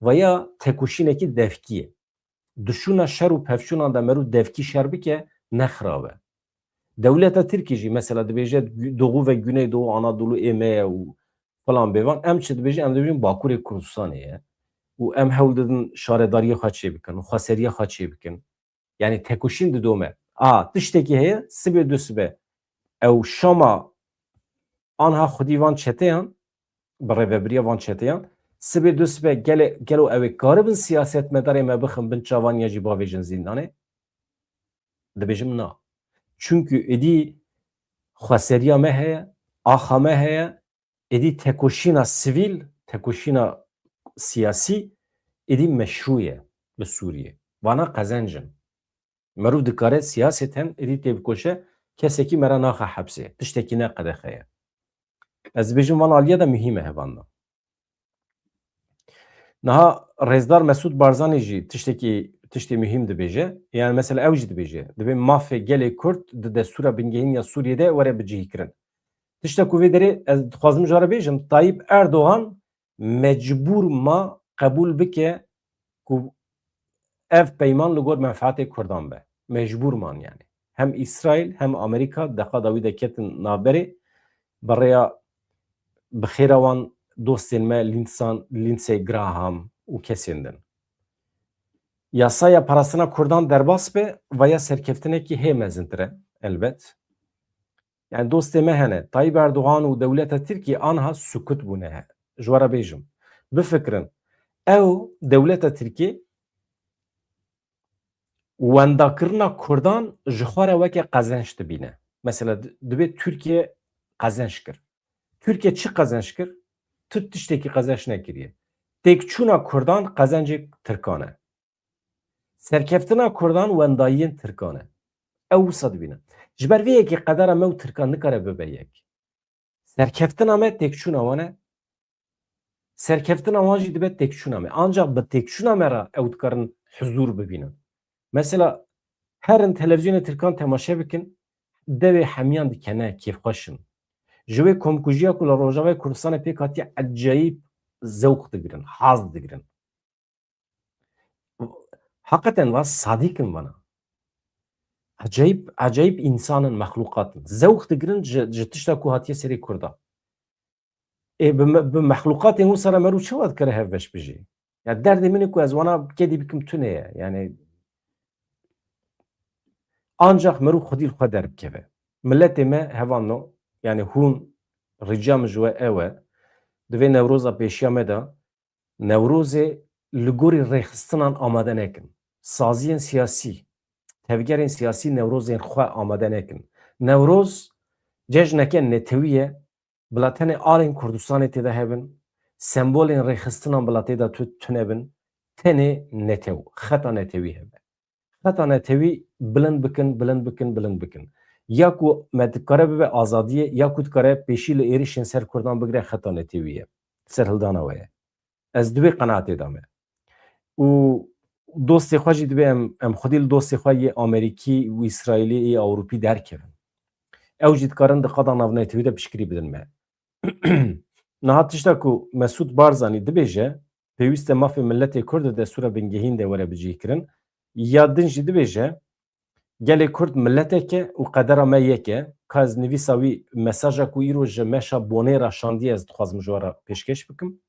veya tekoşînekî devkî ye. Di şûna şer û pevçûnan de merû devkî şer bike, ne xirab e. Dewleta Tirkî jî mesela dibêje Doğu ve Güneydoğu Anadolu ê me ye û filan bêvan. Em çi dibêjin? Em dibêjin Bakurê Kurdistanê ye. Û em hewl didin şaredariyê xwe çêbikin û xweseriya xwe çêbikin. Yani tekoşîn didome. A, tiştekî heye, sibê du sibe. Ew Şama anha xwedî van çeteyan, bi rêvebiriya van çeteyan, sibê du sibe gele-, gelo ew ê karibin siyasetmedarê me bixin bin çavan ya jî bavêjin zîndanê? Dibêjim na. Çunkî êdî xweseriya me heye, axa me heye, êdî tekoşîna sivîl, tekoşîna siyasî êdî meşrû ye li Sûriyê. Vana qezenc in. Merûv dikare siyaseten êdî têbikoşe, kesekî me re naxe hepsê. Tiştekî ne qedexe ye. Ez dibêjim van aliyê de muhîm e hevandan. Niha Rêzdar Mesûd Barzanî jî tiştekî, tiştê muhîm dibêje. Yani mesela ew jî dibêje. Dibê mafê gelê Kurd di destûra bingehîn ya Sûriyê de were bicihîkirin. Tişta ku vê derê ez dixwazim ji we re bêjim, Tayyip Erdogan mecbûr ma qebûl bike ku ev peyman li gor menfaatê Kurdan be. Mecbûr man yani. Hem Îsraîl hem Amerîka deqa dawî de ketin navberê, bi rêya bi xêra wan dostên me Linsan, Lindsey Graham û kesên din. Yasaya parastina Kurdan derbas be, vaya serkeftinekî hê mezintir e, elbet. Yani dostê me hene, Tayyip Erdogan û dewleta Tirkiyê anha sukut bûne. Ji we re bêjim. Bifikirin, ew dewleta Tirkiyê wendakirina Kurdan ji xwe re weke qezenç dibîne. Mesela di-, dibê Tirkiye qezenç kir. Tirkiye çi qezenç kir? Tu tiştekî qezenç nekiriye. Têkçûna Kurdan qezencê Tirkan e. Serkeftina Kurdan wendayiyên Tirkan e. Ew wisa dibîne. Ji ber vê yekê qedera me û Tirkan nikare bibe yek. Serkeftina me têkçûna wan e. Serkeftina wan jî dibe têkçûna me. Ancaq bi têkçûna me re ew dikarin huzûr bibînin. Mesela herin televîzyonê Tirkan temaşe bikin, devê hemiyan dikene, kêfxweş in. Ji wê komkujiya ku li Rojavayê Kurdistanê pêk hatiye ecayîb zewq digirin, haz digirin. Heqeten va sadîk in vana. Ecayîb, ecayîb însan in, mexlûqat in. Zewq digirin ji, ji tişta ku hatiye serê Kurda. Ê bi me-, bi mexlûqatên wisa re merû çawa dikare hevbeş bijî? Ya derdê min ê ku ez wana kedî bikim tune ye. Yani ancaq merû xwedî li xwe derbikeve. Miletê me hevano, yani hûn, rica min ji we ew e, di vê Newroza pêşiya me de Newrozê li gorî rêxistinan amade nekin. Saziyên siyasî, tevgerên siyasî Newrozên xwe amade nekin. Newroz cejneke netewî ye, bila tenê alên Kurdistanê tê de hebin, sembolên rêxistinan bila tê de tu-, tune bin, tenê netew, xeta netewî hebe. Xeta netewî bilind bikin, bilind bikin, bilind bikin. Ya ku me dikare bibe azadiyê, ya ku dikare pêşî li êrişên ser Kurdan bigire, xeta netewî ye. Serhildana we ye. Ez di wê qenaetê de me. Û dostê xwe jî dibê em, em xwedî li dostê xwe yê Amerîkî û Îsraîlî, yê Ewropî derkevin. Ew jî dikarin di qada navnetewî de piştgirî bidin me. Niha tişta ku Mesûd Barzanî dibêje, pêwîst e mafê miletê Kurd di destûra bingehîn de were bicihkirin. Ya din jî dibêje, gelê Kurd miletek e û qedera me yek e. Ka ez nivîsa wî mesaja ku îro ji meşa Bonê re şandiye ez dixwazim ji we re pêşkêş bikim.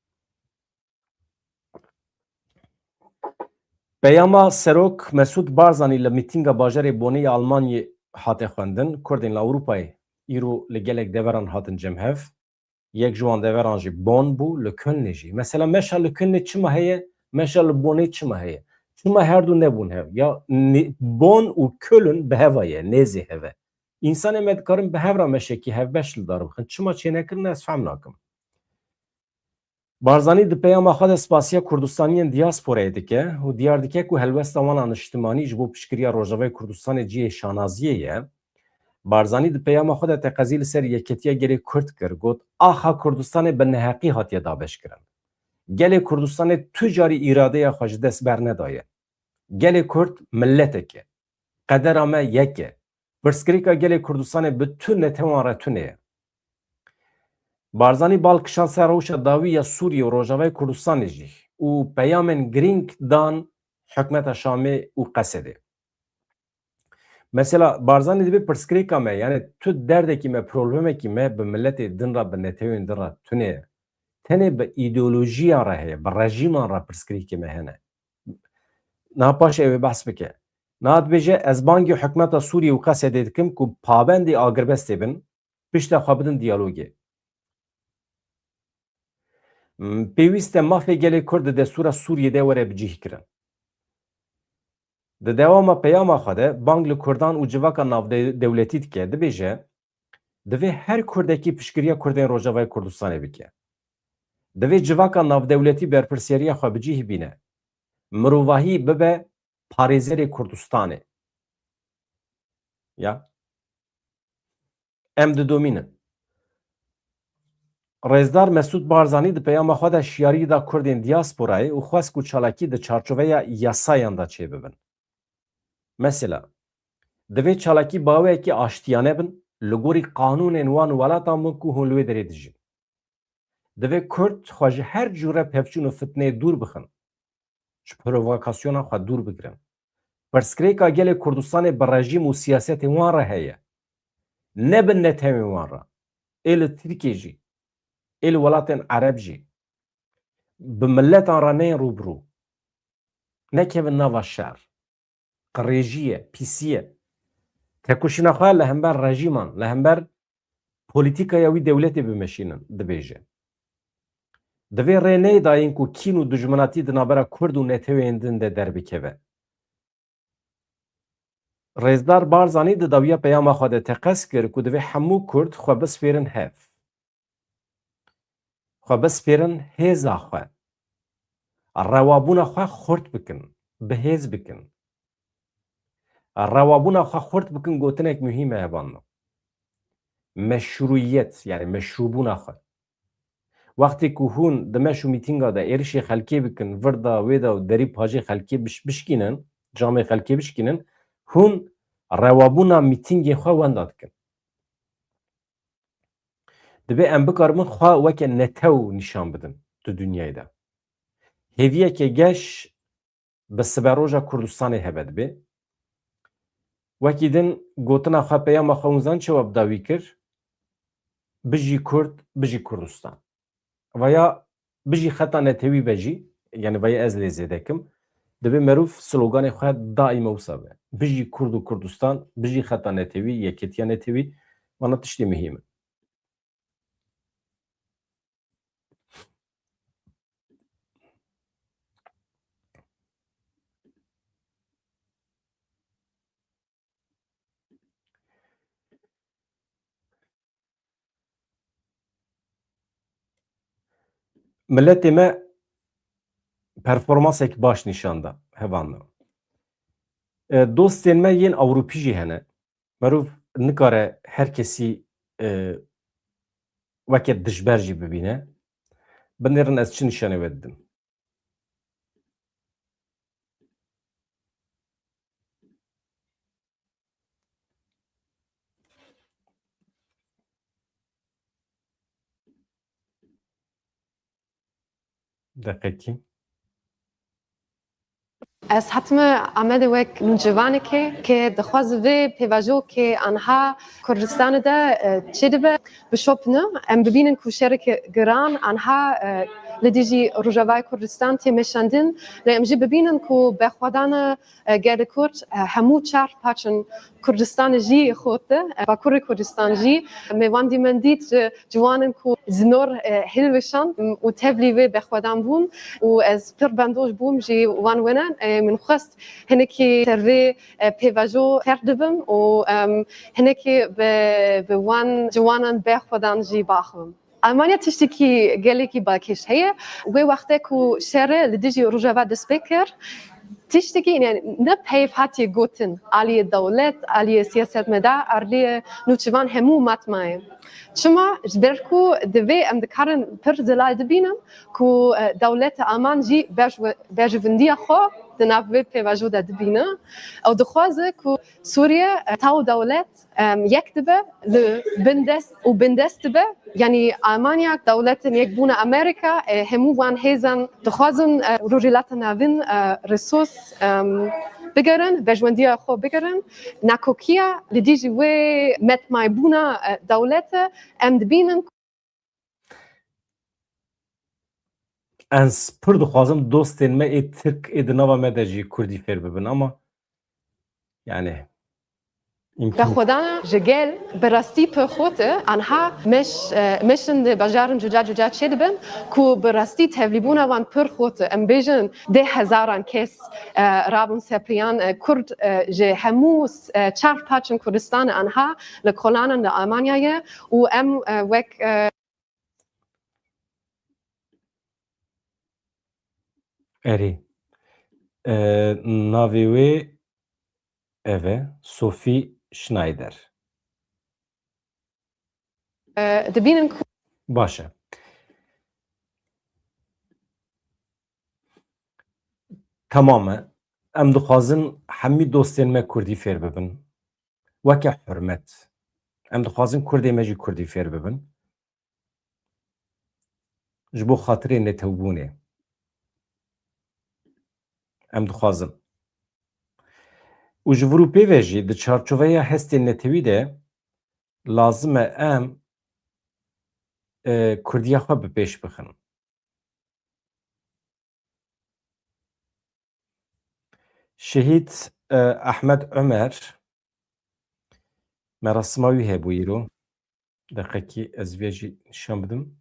Peyama Serok Mesûd Barzanî li mîtînga bajarê Bonê yê Almanyê hate xwendin. Kurdên li Ewropayê îro li gelek deveran hatin cem hev. Yek ji wan deveran jî Bon bû, li Kölnê jî. Mesela meşa li Kölnê çima heye, meşa li Bonê çima heye? Çima her du nebûn hev? Ya ne-, Bon û Köln bi heva ye, nêzê hev e. Însanê me dikarin bi hev re meşekî hevbeş li dar bixin. Çima çênekirine ez fehm nakim. Barzanî di peyama xwe de spasiya Kurdistaniyên diyasporayê dike û diyar dike ku helwesta wan a niştimanî ji bo piştgiriya Rojavayê Kurdistanê cihê şanaziyê ye. Barzanî di peyama xwe de teqezî li ser yeketiya gelê Kurd kir, got, axa Kurdistanê bi neheqî hatiye dabeşkirin. Gelê Kurdistanê tu carî îradeya xwe ji dest bernedaye. Gelê Kurd miletek e. Qedera me yek e. Pirsgirêka gelê Kurdistanê bi tu netewan re tune ye. Barzanî bal kişand ser rewşa dawî ya Sûriyê û Rojavayê Kurdistanê jî û peyamên girîng dan hikûmeta Şamê û Qesedê. Mesela Barzanî dibê pirsgirêka me, yani tu derdekî me, problemekî me bi miletê din re, bi netewên din re tune ye. Tenê bi îdeolojiyan re heye, bi rejîman re pirsgirêkê me hene. Niha paşê ew ê behs bike. Niha dibêje, ez bangî hikûmeta Sûriyê û Qesedê dikim ku pabendî agirbestê bin, pişta xwe bidin diyalogê. M, pêwîst e mafê gelê Kurd di destûra Sûriyê de were bicihkirin. Di dewama peyama xwe de bang li Kurdan û civaka navdewletî dike, dibêje, divê her Kurdekî piştgiriya Kurdên Rojavayê Kurdistanê bike. Divê civaka navdewletî berpirsiyariya xwe bi cih bîne. Mirovahî bibe parêzerê Kurdistanê. Ya. Em didomînin. Rêzdar Mesûd Barzanî di peyama xwe de şiyarî da Kurdên diasporayê û xwest ku çalakî di çarçoveya yasayan de çêbibin. Mesela, divê çalakî bi awayekî aştiyane bin, li gorî qanûnên wan welatan bin ku hûn li wê derê dijîn. Divê Kurd xwe ji her cûre pevçûn û fitneyê dûr bixin. Ji provokasyona xwe dûr bigirin. Pirsgirêka gelê Kurdistanê bi rejîm û siyasetên wan re heye. Ne bi netewên wan re. Ê li Tirkiyê jî, ê li welatên Ereb jî. Bi miletan re neyên rûbirû. Nekevin nava şer. Qirêjî ye, pîsî ye. Tekoşîna xwe li hember rejîman, li hember polîtîkaya wî dewletê bimeşînin, dibêje. Divê rê neyê dayîn ku kîn û dijminatî di navbera Kurd û neteweyên din de derbikeve. Rêzdar Barzanî di dawiya peyama xwe de teqez kir ku divê hemû Kurd xwe bispêrin hev. Xwe bispêrin hêza xwe. Rewabûna xwe xurt bikin, bihêz bikin. Rewabûna xwe xurt bikin gotinek muhîm e hevalno. Meşrûyet, yani meşrûbûna xwe. Wextê ku hûn di meş û mîtînga de êrişê xelkê bikin, vir da wê de û derî pajê xelkê biş-, bişkînin, camê xelkê bişkînin, hûn rewabûna mîtîngê xwe wenda dikin. Divê em bikaribin xwe weke netew nîşan bidin di dinyayê de. Hêviyeke geş bi siberoja Kurdistanê hebe dibe. Wekî din gotina xwe, peyama xwe hûn zan çawa bi dawî kir? Bijî Kurd, bijî Kurdistan. Vaya bijî xeta netewî be jî, yani vaya ez lê zêde kim, divê merûv sloganê xwe daîma wisa be. Bijî Kurd û Kurdistan, bijî xeta netewî, yekêtiya netewî, vana tiştê muhîm in. Miletê me performansek baş nîşan da, hevalno. E, dostên me yên Ewropî jî hene. Merov nikare her kesî, e, weke dijber jî bibîne. Binêrin ez çi nîşanê we didim. Deqekî. Ez hatime Amedê wek nûcivanekê ke dixwaze vê pêvajoyê ke anha Kurdistanê de, e, çêdibe, bişopine. Em bibînin ku şereke giran anha, e, li dijî Rojavayê Kurdistan tê meşandin. Lê em jî bibînin ku berxwedana, e, gelê Kurd, e, hemû çar paçên Kurdistanê jî xorte, e, Bakurê Kurdistan jî. Me wan dîmendît ji ciwanan ku zinor, e, hilweşand û tevlî vê berxwedan bûn û ez pir bendoş bûm ji wan wenan. E, min xwest hinekî ser vê, e, pêvajo fêr dibim û, em, hinekî bi, bi wan ciwanan berxwedan jî biaxivim. Almanya tiştekî gelekî balkêş heye. Wê wextê ku şerê li dijî Rojava dest pê kir, tiştekî, yani, ne peyv hatiye gotin aliyê dewlet, aliyê siyasetmedar, aliyê nûçivan, hemû matmayê. Çima? Ji ber ku divê em dikarin pir zelal dibînin ku, e, dewleta Alman jî berj-, berjewendiya xwe di nav vê pêvajo de dibîne. Ew dixwaze ku Sûriye, e, taw dewlet, em, yek dibe, li bindest û bindest dibe. Yanî Almanya, dewletin yekbûna Amerîka, e, hemû wan hêzan dixwazin, e, Rojhilata Navîn, e, resûs, em, bigerin, berjewendiya xwe bigerin. Nakokiya li dijî wê metmaybûna, e, dewlete em dibînin. Ez pir dixwazim dostên me ê Tirk ê di nava me de jî Kurdî fêr bibin, ama yani Berxwedana ji gel bi rastî pir xurt e. Anha meş, e, meşin di bajarin cuda cuda çêdibin ku bi rastî tevlîbûna wan pir xurt e. Em bêjin deh hezaran kes, e, rabûn sepriyan, e, Kurd, e, ji hemû, e, çar parçên Kurdistanê anha li kolanan li Almanyayê û em, e, wek, e, Erê. E, navê wê ev e, Sophie Schneider. E, dibînin ku Baş e. Temam e. Em dixwazin hemî dostên me kurdî fêr bibin. Weke hurmet. Em dixwazin kurdê me jî kurdî fêr bibin. Ji bo xatirê netewbûnê. Em dixwazin. Û ji vir û pê ve jî di çarçoveya hestên netewî de lazim e em, e, kurdiya xwe bi pêş bixin. Şehîd, e, Ehmed Omer, merasima wî hebû îro. Deqekî ez vê jî nîşan bidim.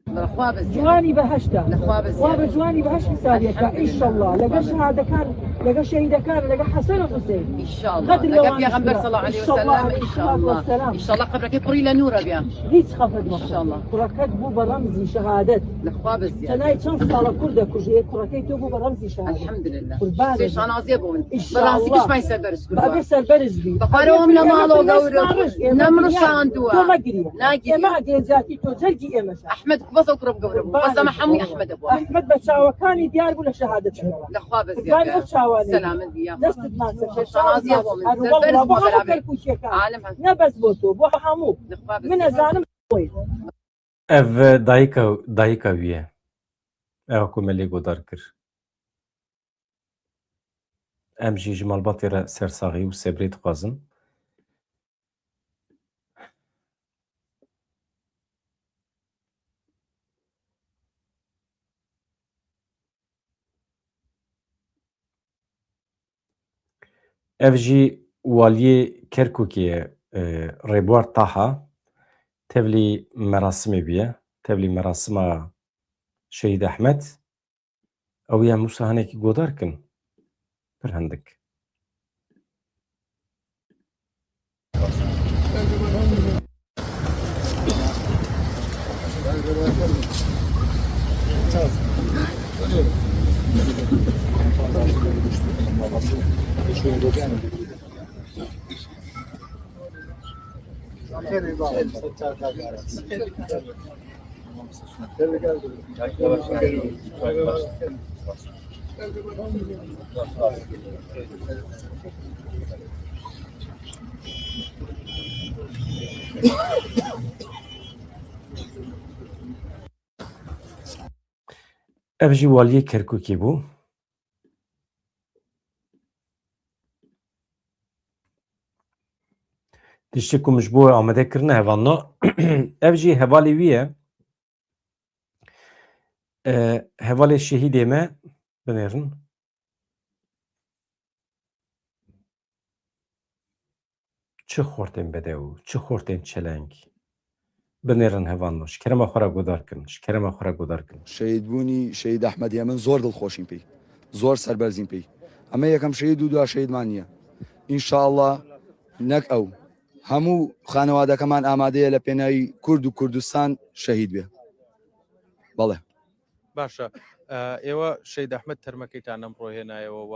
Li xwe bizî. Ciwanî behişt e. Li xwe bizî. Xwe bi ciwanî behişt misaliyeke. Elhamdulillah. Înşallah. Lege şehadekar, lege şehîdekar, lege Hesen û Huseyn. Înşallah. Qedir lege Pêxember sallallahu aleyhi ve sellem. Înşallah. Înşallah qebrekê pirî le nûr e biya. Hiç xefet mexwe. Înşallah. Kureket bû be remzî şehadet. Li xwe bizî. Tenay çend sala Kurd e ku jî ê kurekê to bû be remzî şehadet. Elhamdulillah. Kurban. Sê şanaziyê bûn. Înşallah. Bi rastî giş me serberist kurdwa. Bavê serberist bî. Bi xwe re em li mal û gawir. Nemrişandiwa. To negiriye. Negiriye. Ême genciyatî to cergî ême şa. Ehmed ku bes ew kurim gawir bû. Bes me hemû Ehmed bû. Ehmed be çawekanî diyar bû le şehadet. Li xwe be ziyade. Kurban ew çawanê. Selamet biya. Dest bi nas e. Şanaziyê bû. Serberist bû beraber. Alim he. Ne bes bo to, bo hemû. Li xwe be ziyade. Min ezanim. Ev dayika, dayika wî ye. Ew ku me lê godar kir. Em jî ji malbatê re sersaxî û sebrê dixwazin. Ev jî waliyê Kerkûkê ye, e, Rêbuar Taha, tevlî merasimê bûye, tevlî merasima Şehîd Ehmed. Ew ya Mûsa hinekî godar kin, pir hindik. Ev jî waliyê Kerkûkê bû. Tiştê ku min ji bo we amade kirine hevalno, ev jî hevalê wî ye. E, hevalê şehîdê me binêrin. Çi xortên bedew, çi xortên çeleng. Binêrin hevalno, ji kerema xwe re godar kin, ji kerema xwe re godar kin. Şehîdbûnî Şehîd Ehmedê min zor dilxweş in pê. Zor serberz in pê. Em ê yekem şehîd û dua şehîdman niye. Înşallah nek ew. Hemû xanewadekeman amade ye li pênayî Kurd û Kurdistan şehîd be. Belê. باشە. ئێوە شەید ئەحمەد تەرمەکەیتان ئەمڕۆ هێنایەوە و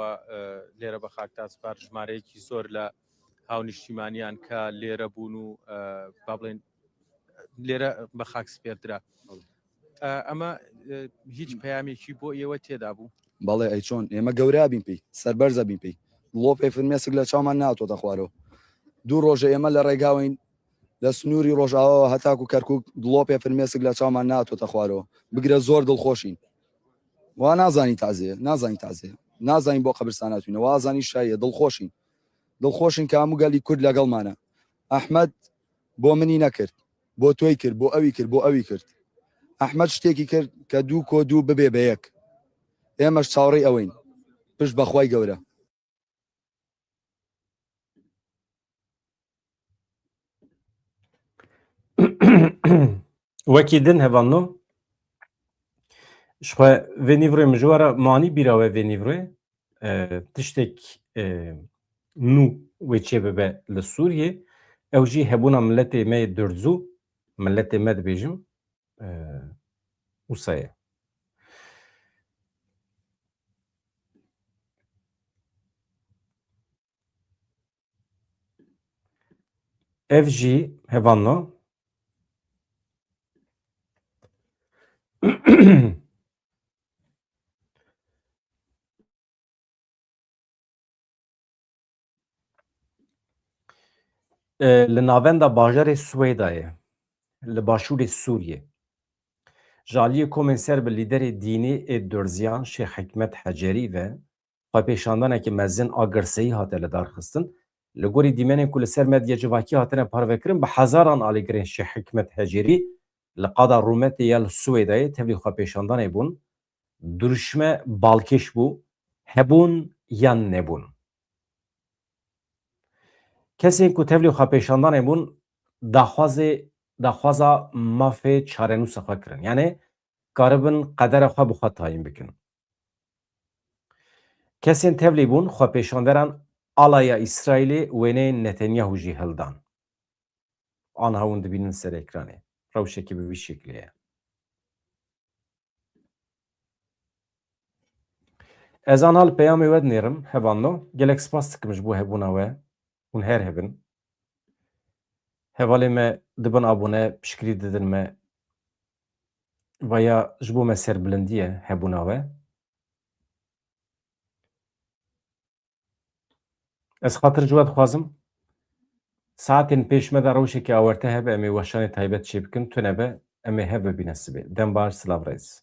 لێرە بە خاکتان سپارد. ژمارەیەکی زۆر لە هاونیشتیمانیان کە لێرە بوون و، با بڵێن، لێرە بە خاک سپێردرا. بەڵێ. ئەمە هیچ پەیامێکی بۆ ئێوە تێدا بوو؟ بەڵێ، ئەی چۆن؟ ئێمە گەورە بین پێی، سەربەرزە بین پێی. دڵۆ پێ فرمێسک لە چاومان ناتۆتە خوارەوە. دوو ڕۆژە ئێمە لە ڕێگاوین، لە سنووری ڕۆژاواوە هەتاکو کەرکووک دڵۆپێ فرمێسک لە چاومان ناتۆتە خوارەوە. بگرە زۆر دڵخۆشین. وا نازانی تازەیە، نازانی تازەیە. نازانین بۆ قەبرستان هاتوینە، وا ئازانی شاییە، دڵخۆشین. دڵخۆشین کە هەموو گەلی کورد لەگەڵمانە. ئەحمەد بۆ منی نەکرد. بۆ تۆی کرد، بۆ ئەوی کرد، بۆ ئەوی کرد. ئەحمەد شتێکی کرد کە دوو کۆ دوو ببێ بە یەک. ئێمەش چاوەڕێی ئەوەین. پشت بەخوای گەورە. Wekî din hevalno, ji xwe vê nîvroyê min ji we re manî bîra we vê nîvroyê, e, tiştek, e, nû wê çêbibe li Sûriyê, ew jî hebûna miletê me yê Durzû, miletê me dibêjim, e, wisa ye. Ev jî hevalno. E, li navenda bajarê Swêdayê, li başûrê Sûriyê, ji aliyê komên ser bi lîderê dînî ê Durziyan Şêx Hikmet Hecerî ve xwepêşandaneke mezin a girseyî hate lidarxistin. Li gorî dîmenên ku li ser medya civakî hatine parvekirin, bi hezaran alîgirên Şêx Hikmet Hecerî li qada rûmetê ya li Swêdayê tevlî xwepêşandanê bûn. Duruşme balkêş bû, hebûn yan nebûn. Kesên ku tevlî xwepêşandanê bûn, daxwazê, daxwaza mafê çarenûsa xwe kirin. Yani karibin qedera xwe bi xwe tayîn bikin. Kesên tevlî bûn, xwepêşanderan alaya Îsraîlê wêneyên Netanyahu jî hildan. Anha hûn dibînin ser ekranê. Rewşekî bi vî şeklê ye. Ez anha li peyamê we dinêrim, hevalno. Gelek spas dikim ji bo hebûna we. Hûn her hebin. Hevalê me dibin abone, piştgirî didin me. Vaya ji bo me serbilindî ye hebûna we. Ez xatir ji we dixwazim. Saetên pêş me de rewşeke awarte hebe, em ê weşanê taybet çêbikin. Tune be, em ê hev bibîne sibê. Dem baş, silav rêz.